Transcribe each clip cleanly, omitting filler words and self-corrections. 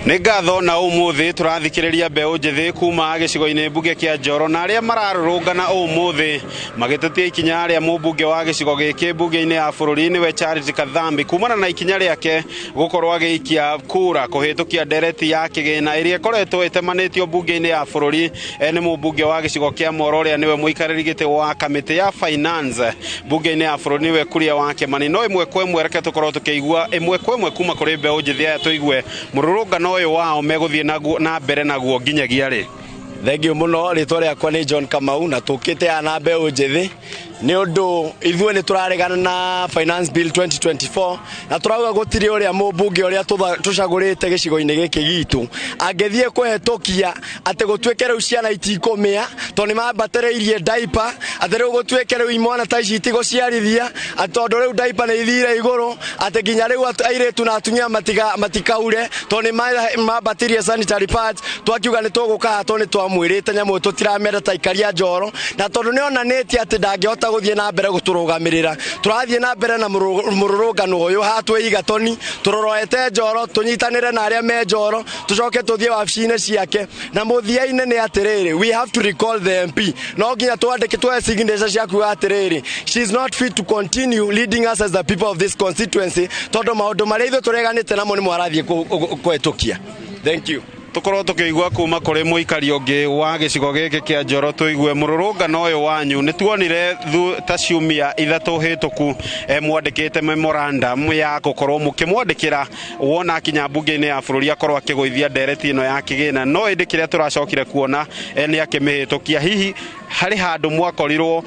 Nĩ ngatho. Na ũmũthĩ tũrathikĩrĩria mbeũ njĩthĩ kuma gĩcigo-inĩ mbunge kĩa Njoro na arĩa mararũrũngana ũmũthĩ magĩtetia ikinya rĩa mũmbunge wa gĩcigo gĩkĩ mbunge-inĩ ya bũrũri, nĩwe Charity Kathambi, kumana na ikinya rĩake gũkorwo agĩikia kura kũhĩtũkia ndereti ya kĩgĩna ĩrĩa ĩkoretwo ĩtemanĩtio mbunge-inĩ ya bũrũri nĩ mũmbunge wa gĩcigo kĩa Moro, ũrĩa nĩwe mũikarĩri gĩtĩ wa kamĩtĩ ya finance mbunge-inĩ ya bũrũri, nĩwe Kuria wa Kĩmani. No ĩmwe kwa ĩmwe, reke tũkorwo tũkĩigua ĩmwe kwa ĩmwe kuma kũrĩ mbeũ njĩthĩ aya, tũigue mũrũrũngano ũyũ wao megũthiĩ naguo na mbere naguo nginyagia rĩ. Thengiũ mũno. Rĩtwa rĩakwa nĩ John Kamau na tũkĩte haha na mbeũ njĩthĩ nĩ ũndũ ithuĩ nĩ tũraregana na Finance Bill 2024, na tũrauga gũtirĩ ũrĩa mũmbunge ũrĩa tũcagũrĩte gĩcigo-inĩ gĩkĩ gitũ angĩthiĩ kũhetũkia atĩ gũtuĩke rĩu ciana itikũmĩa tondũ nĩ mambatĩrĩirie diaper, atĩ rĩu gũtuĩke rĩu imwana ta ici itigũciarithia, atĩ tondũ rĩu diaper nĩ ithire igũrũ, atĩ nginya rĩu airĩtu na atumia matikaure tondũ nĩ mambatĩrie sanitary pads. Twakiuga nĩ tũgũka haha tondũ nĩ twamwĩrĩte nyamũ tũtiramenda ta ikaria Njoro, na tondũ nĩ onanĩtie atĩ ndangĩhota gũthiĩ na mbere gũtũrũgamĩrĩra, tũrathiĩ na mbere na mũrũrũngano ũyũ haha twĩ Igatoni, tũroroete Njoro, tũnyitanĩre na arĩa me Njoro, tũcoke tũthiĩ wabici-inĩ ciake. Na mũthia-inĩ nĩ atĩrĩrĩ, we have to recall the MP. No nginya twandĩke, tuoe signature cia kuga atĩrĩrĩ, she is not fit to continue leading us as the people of this constituency, tondũ maũndũ marĩa ithuĩ tũreganĩte namo nĩmo arathiĩ kũhetũkia. Thank you. Tũkorwo tũkĩigua kuma kũrĩ mũikari ũngĩ wa gĩcigo gĩkĩ kĩa Njoro, tũigue mũrũrũngano ũyũ wanyu. Nĩ tuonire ta ciumia 3 hĩtũku mwandĩkĩte memorandum ya gũkorwo mũkĩmwandĩkĩra wona akinya mbunge-inĩ ya bũrũri akorwo akĩgũithia ndereti ĩno ya kĩgĩna, no ĩndĩ kĩrĩa tũracokire kuona nĩ akĩmĩhĩtũkia. Hihi harĩ handũ mwakorirwo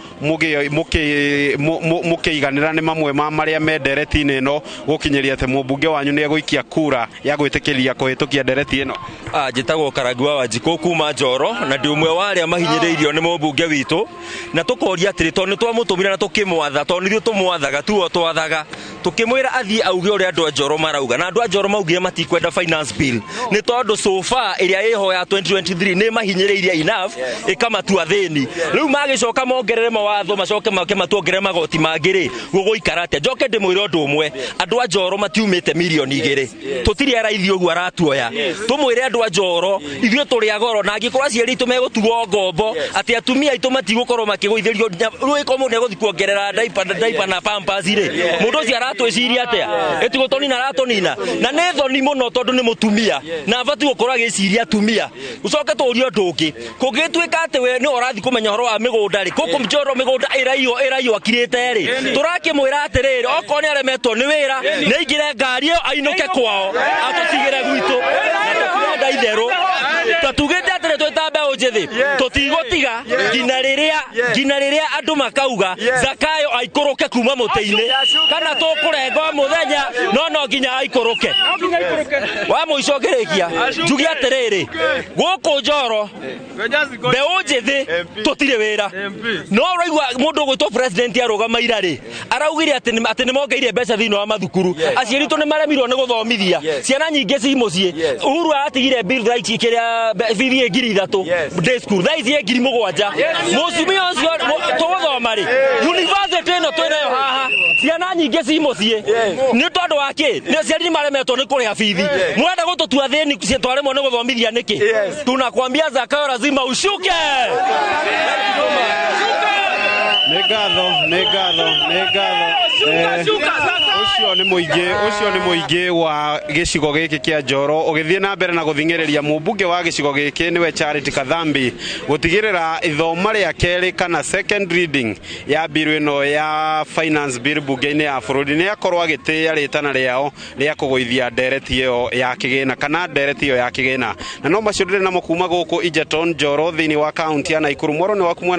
mũkĩiganĩra nĩ mamwe ma marĩa me ndereti-inĩ ĩno gũkinyĩria atĩ mũmbunge wanyu nĩ egũikia kura ya gwĩtĩkĩria kũhĩtũkia ndereti ĩno? Njĩtagwo Karangi wa Wanjikũ kuma Njoro, na ndĩ ũmwe wa arĩa mahinyĩrĩirio nĩ mũmbunge witũ, na tũkoria atĩrĩ, tondũ nĩ twamũtũmire na tũkĩmwatha, tondũ nithuĩ tũmwathaga, tuo twathaga, tũkĩmwĩra athiĩ auge ũrĩa andũ a Njoro marauga, na andũ a Njoro maugire matikwenda finance bill nĩ tondũ so far ĩrĩa ĩho ya 2023 nĩ mahinyĩrĩirie enough, ĩkamatua thĩni. Rĩu magĩcoka mongerere mawatho, macoke make matuongerere magoti mangĩ rĩ, gũgũikara atĩa? Njoke ndĩmwĩre ũndũ ũmwe, andũ a Njoro matiumĩte 2 mirioni. Tũtirĩ araithi ũguo aratuoya. Tũmwĩre andũ a Njoro ithuĩ tũrĩ a goro, na angĩkorwo aciari aitũ megũtuo ngombo, atĩ atumia aitũ matigũkorwo makĩgũithĩrio, rĩu ĩkorwo mũndũ nĩegũthiĩ kuongerera diaper na pampers rĩ, mũndũ ũcio aratwĩciria atĩa? Ĩtigũtũnina, aratũnina, na nĩ thoni mũno tondũ nĩ mũtumia na abatiĩ gũkorwo agĩciria atumia. Ũcoke tũrie ũndũ ũngĩ, kũngĩtuĩka atĩ we nĩ ũrathiĩ kũmenya ũhoro wa mĩgũnda rĩ, gũkũ Njoro mĩgũnda ĩraiywo akirĩte rĩ, tũrakĩmwĩra atĩrĩrĩ, okorwo nĩ aremetwo nĩ wĩra, nĩ aingĩre ngari ĩyo ainũke kwao, atũtigĩre gwitũ, na tũtirenda itherũ. Tũtugĩte atĩrĩ, twĩ ta mbeũ njĩthĩ tũtigũtiga nginya rĩrĩa andũ makauga Zakayo aikũrũke kuma mũtĩ-inĩ, kana tũkũrenga o mũthenya, no nginya aikũrũke. Wa mũico ngĩrĩkia njuge atĩrĩrĩ, gũkũ Njoro mbeũ njĩthĩ tũtirĩ wĩra, no ũraigua mũndũ ũgwĩtwo president arũgama ira rĩ, araugire atĩ nĩ mongeire mbeca thĩinĩ wa mathukuru. Aciari itũ nĩ maremirwo nĩ gũthomithia ciana nyingĩ ci mũciĩ. Uhuru aratigire bill right kĩrĩa bithi ĩ 3000 day school, thaa ici ĩ 7000. Mũcumia ũcio tũgũthoma rĩ university ĩno twĩnayo haha, ciana nyingĩ ci mũciĩ nĩ tondũ wa kĩ? Nĩ aciari nĩ maremetwo nĩ kũrĩha bithi. Mũrenda gũtũtua thĩni twaremwo nĩ gũthomithia nĩkĩ? Tunakwambia Zakayo lazima ushuke. Nĩ ngatho, nĩ ngatho, nĩ ngatho. Ũcio nĩ mũingĩ wa gĩcigo gĩkĩ kĩa Njoro ũgĩthiĩ na mbere na gũthing'ĩrĩria mũmbunge wa gĩcigo gĩkĩ, nĩwe Charity Kathambi, gũtigĩrĩra ithoma rĩa kerĩ kana second reading ya bill ĩno ya finance bill mbunge-inĩ ya bũrũri nĩ akorwo agĩtĩĩa rĩtana rĩao rĩa kũgũithia ndereti ĩyo ya kĩgĩna kana ndereti ĩyo ya kĩgĩna. Na no macio ndĩrĩ namo kuma gũkũ Egerton Njoro thĩinĩ wa kaunti ya Naikuru. Mwaro nĩ waku mwena.